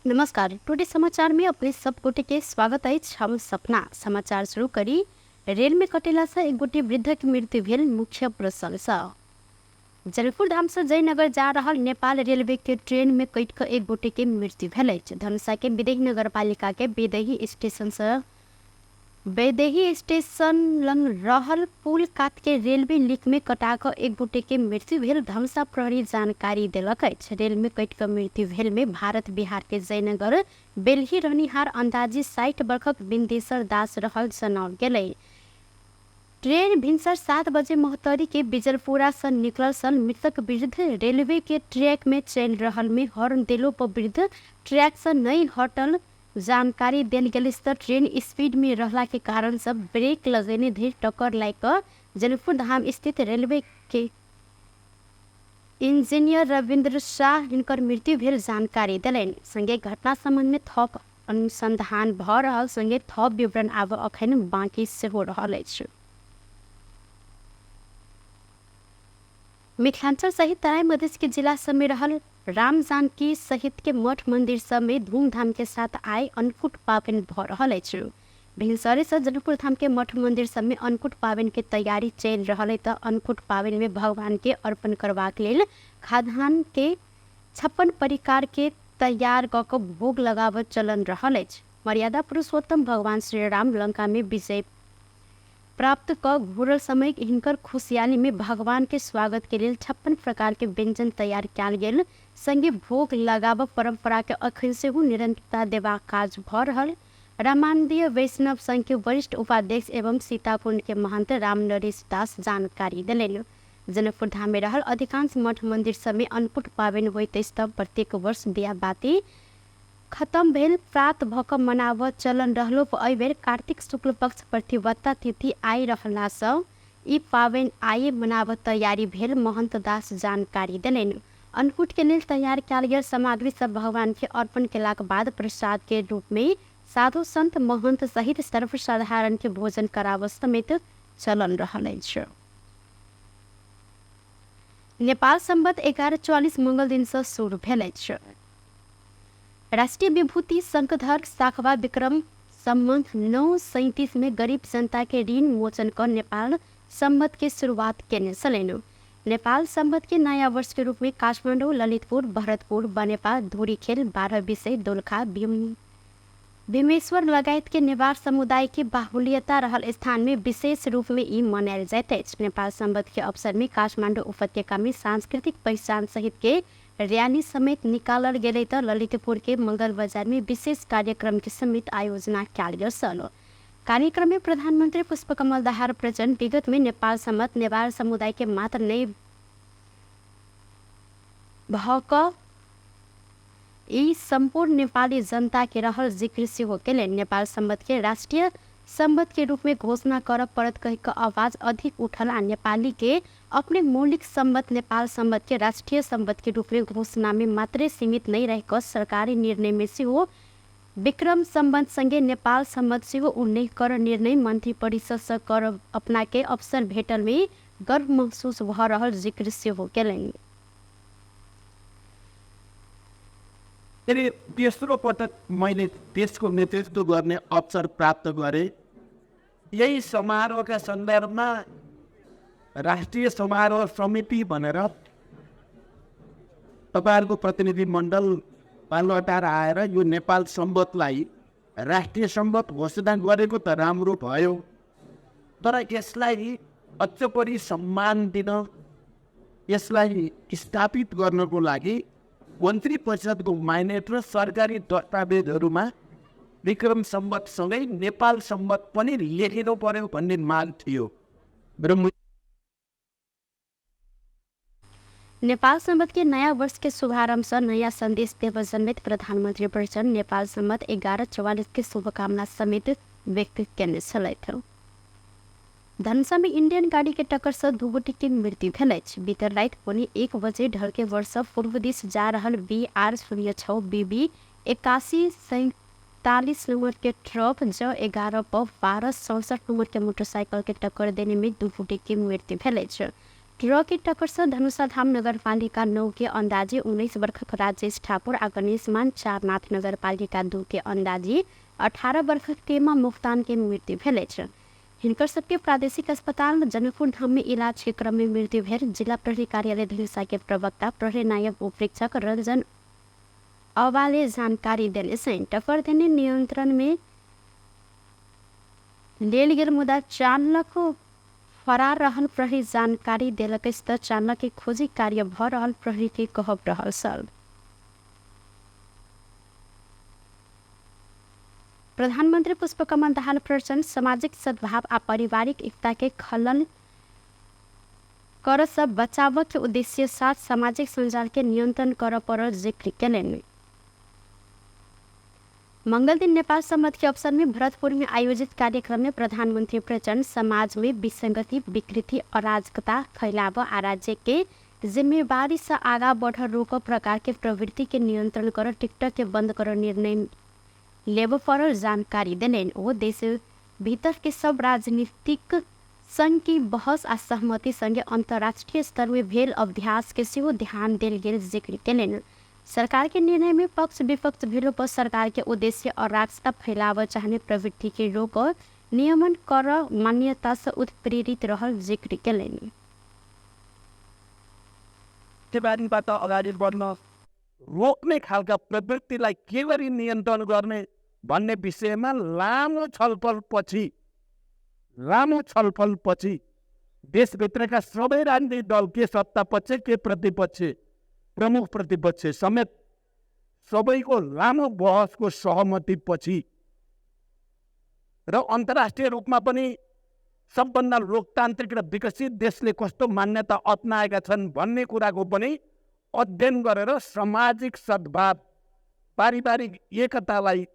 नमस्कार, टुडे समाचार में अपने सब गोटे के स्वागत अछि। हम सपना समाचार शुरू करी। रेल में कटेला से एक गोटे वृद्धक मृत्यु भेल मुख्य प्रसंग। जनकपुर धाम से जयनगर जा रहल नेपाल रेलवे के ट्रेन में कटि कऽ एक गोटे के मृत्यु भेल अछि। धनुषा के विदेही नगरपालिका के विदेही स्टेशन से वैदेही स्टेशन लग रहल पुल कात के रेलवे लीक में कटा कऽ एक गोटे के मृत्यु भेल धनुषा प्रहरी जानकारी देलक अछि। रेल में कटि कऽ मृत्यु भेल में भारत बिहार के जयनगर बेलही रहनिहार अंदाजी 60 वर्षक बिन्देश्वर दास रहल जनाओल गेलै। ट्रेन भिनसर 7 बजे महोत्तरी के बिजलपुरा से निकलल सन। मृतक वृद्ध रेलवे के ट्रैक में चलि रहल में हॉर्न देलो पर वृद्ध ट्रैक से नहीं हटल जानकारी देल गेल त ट्रेन स्पीड में रहला के कारण से ब्रेक लगेने धरि टक्कर लागि कऽ जनकपुर धाम स्थित रेलवे के इंजीनियर रविन्द्र शाह हिनकर मृत्यु भेल जानकारी देलनि। संगे घटना संबंध में थप अनुसंधान भऽ रहल संगे थप विवरण आब अखन बाँकी सेहो रहल अछि। मिथिलांचल सहित तराई मधेश के जिला सब में रहल राम जानकी सहित के मठ मंदिर सब में धूमधाम के साथ आइ अन्नकूट पाबनि भऽ रहल अछि। भिनसरे से जनकपुर धाम के मठ मंदिर सब में अन्नकूट पाबनि के तैयारी चलि रहल है त अन्नकूट पाबनि में भगवान के अर्पण करबाक लेल खाद्यान्न के 56 प्रकार के तैयार कऽ कऽ भोग लगाबऽ चलन रहल अछि। मर्यादा पुरुषोत्तम भगवान श्री राम लंका में विजय प्राप्त कऽ घुरल समय हिनकर खुशहाली में भगवान के स्वागत के लेल 56 प्रकार के व्यंजन तैयार कयल गेल संगे भोग लगाबऽ परंपरा के अखन सेहो निरंतरता देबाक काज भऽ रहल रामानंदीय वैष्णव संघ के वरिष्ठ उपाध्यक्ष एवं सीताकुंड के महंत राम नरेश दास जानकारी देलनि। जनकपुर धाम में रहल अधिकांश मठ मंदिर सब में अन्नकूट पाबनि होइत अछि तऽ प्रत्येक वर्ष दियाबाती खतम भेल प्रात भऽ कऽ मनाबऽ चलन रहलो पर एहिबेर कार्तिक शुक्ल पक्ष प्रतिपदा तिथि आइ रहलासँ ई पाबनि आइए मनाबऽ तैयारी भेल महंत दास जानकारी देलनि। अन्नकूट के लेल तैयार कयल गेल सामग्री सब भगवान के अर्पण केलाक बाद प्रसाद के रूप में साधु संत महंत सहित सर्वसाधारण के भोजन कराबऽ समेत चलन रहल अछि। नेपाल संवत 11:44 मंगल दिन से शुरू भेल अछि। राष्ट्रीय विभूति शंखधर साखवा विक्रम संवत 937 में गरीब जनता के ऋण मोचन कर नेपाल संवत के शुरुआत केने छलनि। नेपाल संवत के नया वर्ष के रूप में काठमाडौँ, ललितपुर, भरतपुर, बनेपा, धुरीखेल, 12 विषय, दोलखा, भीमेश्वर लगायत के नेवार समुदाय के बाहुल्यता रहल स्थान में विशेष रूप में ई मनायल जाइत अछि। नेपाल संवत के अवसर में काठमाडौँ उपत्यका में सांस्कृतिक पहिचान सहित के रैली समेत निकालल गेलै तऽ ललितपुर के मंगल बाजार में विशेष कार्यक्रम के समेत आयोजना कयल गेल छल। कार्यक्रम में प्रधानमंत्री पुष्पकमल दाहाल प्रचण्ड विगत में नेपाल संवत नेवार समुदाय के मात्र नहि भऽ कऽ ई सम्पूर्ण नेपाली जनता के रहल जिक्र सेहो केलनि। नेपाल संवत के राष्ट्रिय संवत के रूप में घोषणा करऽ पड़त कहि कऽ आवाज अधिक उठल आ नेपाली के अपने मौलिक संवत नेपाल संवत के राष्ट्रिय संवत के रूप में घोषणा में मात्रै सीमित नहि रहि कऽ सरकारी निर्णय में सेहो विक्रम संवत संगे नेपाल संवत सेहो उल्लेख कर निर्णय मन्त्री परिषद सँ कर अपना के अवसर भेटल में गर्व महसूस भऽ रहल जिक्र सेहो केलनि। फेरि तेस्रो पटक मैले देशको नेतृत्व गर्ने अवसर प्राप्त गरेँ। यही समारोहका सन्दर्भमा राष्ट्रिय समारोह समिति भनेर तपाईँहरूको प्रतिनिधिमण्डल बालुवाटार आएर यो नेपाल सम्वतलाई राष्ट्रिय सम्वत घोषणा गरेको त राम्रो भयो, तर यसलाई अझ बढी सम्मान दिन, यसलाई स्थापित गर्नको लागि मन्त्री परिषदको माइनेट र सरकारी दस्तावेजहरूमा विक्रम सम्वतसँगै नेपाल सम्वत पनि लेखिनु पर्यो भन्ने माग थियो। र नेपाल सम्वत के नया वर्ष के शुभारंभ से नया संदेश देव समेत प्रधानमंत्री प्रचण्ड नेपाल सम्वत 11:44 के शुभकामना समेत व्यक्त केने छलथि। धनुषा में इंडियन गाड़ी के टक्कर से 2 गोटे के मृत्यु भेल अछि। बीतल राति 12:45 बजे ढलकेवर से पूर्व दिस जा रहल BR 06 BB 8147 number के ट्रक ज 11 प 1267 नंबर के मोटरसाइकिल के टक्कर देने में 2 गोटे के मृत्यु भेल अछि। ट्रक के टक्कर से धनुषाधाम नगरपालिका 9 के अंदाजे 19 वर्षक राजेश ठाकुर आ गणेशमान चारनाथ नगरपालिका 2 के अंदाजे 18 वर्षक टेमा मुफ्तान के मृत्यु भेल अछि। हिनकर सबके प्रादेशिक अस्पताल जनकपुर धाम में इलाज के क्रम में मृत्यु भेल जिला प्रहरी कार्यालय धनुषा के प्रवक्ता प्रहरी नायब उपरीक्षक रंजन अवाले जानकारी देने छनि। टक्कर देने नियंत्रण में लेल गेल मुदा चालक फरार रहल प्रहरी जानकारी देलक अछि त चालक के खोजी कार्य भ रहल प्रहरी के कहब रहल छल। प्रधानमन्त्री पुष्पकमल दाहाल प्रचण्ड सामाजिक सद्भाव आ पारिवारिक एकता के खलल कर से बचाव के उद्देश्य साथ सामाजिक सञ्जाल के नियन्त्रण कर परल जिक्र केलनि। मंगल दिन नेपाल सम्मत के अवसर में भरतपुर में आयोजित कार्यक्रम में प्रधानमंत्री प्रचण्ड समाज में विसंगति, विकृति, अराजकता फैलाव आ राज्य के जिम्मेवारी से आगा बढ़ रोक प्रकार के प्रवृत्ति के नियंत्रण कर टिकटक के बंद कर निर्णय लेब पड़ल जानकारी देलनि। ओ देश भीतर के सब राजनीतिक संघ की बहस आ सहमति संगे अंतर्राष्ट्रीय स्तर में भेल अभ्यास के सेहो ध्यान देल गेल जिक्र केलनि। सरकार के निर्णय में पक्ष विपक्ष भेलो पर सरकार के उद्देश्य अराजकता फैलाव चाहने प्रवृत्ति के रोक नियमन कर मान्यता से उत्प्रेरित रहल जिक्र केलनि। अगाडि बढ्न रोक्ने खालका प्रवृत्तिलाई के गरी नियन्त्रण गर्ने भन्ने विषयमा लामो छलफलपछि देशभित्रका सबै राजनीतिक दल, के सत्ता पक्ष के प्रतिपक्ष, प्रमुख प्रतिपक्ष समेत सबैको लामो बहसको सहमतिपछि र अन्तर्राष्ट्रिय रूपमा पनि सबभन्दा लोकतान्त्रिक र विकसित देशले कस्तो मान्यता अपनाएका छन् भन्ने कुराको पनि अध्ययन गरेर सामाजिक सद्भाव, पारिवारिक एकतालाई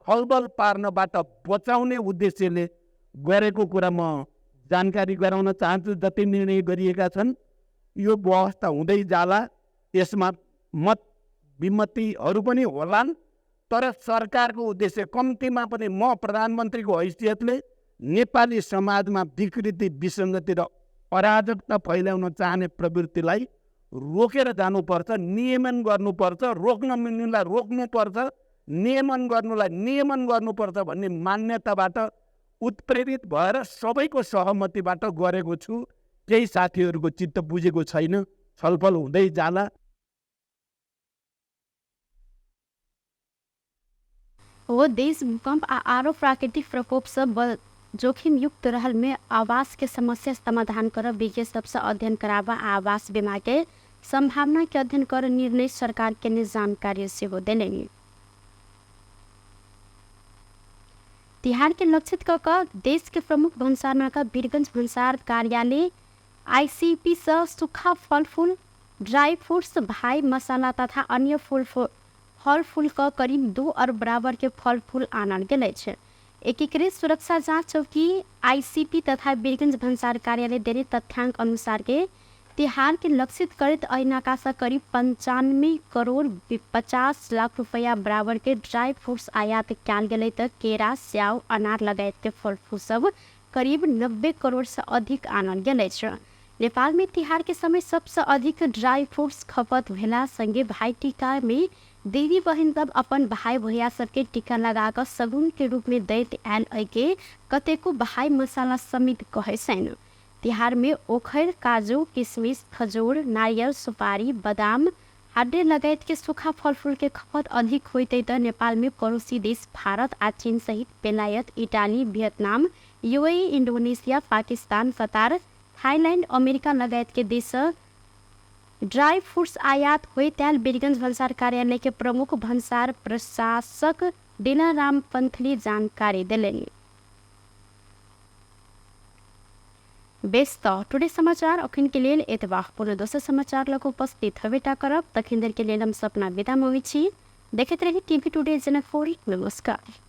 खलबल पार्नबाट बचाउने उद्देश्यले गरेको कुरा म जानकारी गराउन चाहन्छु। जति निर्णय गरिएका छन् यो बहस त हुँदै जाला, यसमा मत विमतिहरू पनि होलान्, तर सरकारको उद्देश्य कम्तीमा पनि म प्रधानमन्त्रीको हैसियतले नेपाली समाजमा विकृति, विसङ्गति र अराजकता फैलाउन चाहने प्रवृत्तिलाई रोकेर जानुपर्छ, नियमन गर्नुपर्छ, रोक्न मिल्नेलाई रोक्नुपर्छ, नियमन गर्नुलाई नियमन गर्नुपर्छ भन्ने मान्यताबाट उत्प्रेरित भएर सबैको सहमतिबाट गरेको छु। केही साथीहरूको चित्त बुझेको छैन, छलफल हुँदै जाला। हो देश भूकंप आ आरो प्राकृतिक प्रकोप से जोखिम युक्त रहल में आवास के समस्या समाधान कर विज्ञ सबसे अध्ययन करावा आवास बीमा के संभावना के अध्ययन कर निर्णय सरकार के ने जानकारी सेहो देलनि। तिहार के लक्षित क देश के प्रमुख भन्सार वीरगंज भन्सार कार्यालय आईसीपी से सूखा फलफूल, ड्राई फ्रूट्स, भाई मसाला तथा अन्य फल फूल क करीब 2 अरब बराबर के फल फूल आनल गेल अछि। एकीकृत सुरक्षा जाँच चौकी आईसीपी तथा वीरगंज भन्सार कार्यालय देने तथ्यांक अनुसार के तिहार के लक्षित करैत एहि से करीब 95 करोड़ 50 लाख रुपया बराबर के ड्राई फ्रूट्स आयात कयल गेलै त केरा, स्याउ, अनार लगायत के फल फूल सब करीब 90 करोड़ से अधिक आनल गेल अछि। नेपाल में तिहार के समय सबसे अधिक ड्राई फ्रूट्स खपत भेला संगे भाई टीका में दीदी बहिन सब अपन भाई भैया सबके टीका लगा कऽ सगुन के रूप में दैत आयल के कतेको भाई मसाला समेत कहै छनि। तिहार में ओखर, काजू, किशमिश, खजूर, नारियल, सुपारी, बादाम, हाडे लगायत के सूखा फलफूल के खपत अधिक होते त नेपाल में पड़ोसी देश भारत आ चीन सहित बेलायत, Italy, Vietnam, UAE, Indonesia, Pakistan, Qatar, Thailand, America लगायत के देश ड्राई फ्रूट्स आयात होइत आयल वीरगंज भन्सार कार्यालय के प्रमुख भन्सार प्रशासक दीनाराम पंथली जानकारी देलनि। बेस त टुडे समाचार अखन के लेल एतबा। पुनः दोसर समाचार लग उपस्थित हेबेटा करब, तखन देर के लेल हम सपना विदा मङ्गै छी। देखैत रही टीवी टुडे जनकपुर। नमस्कार।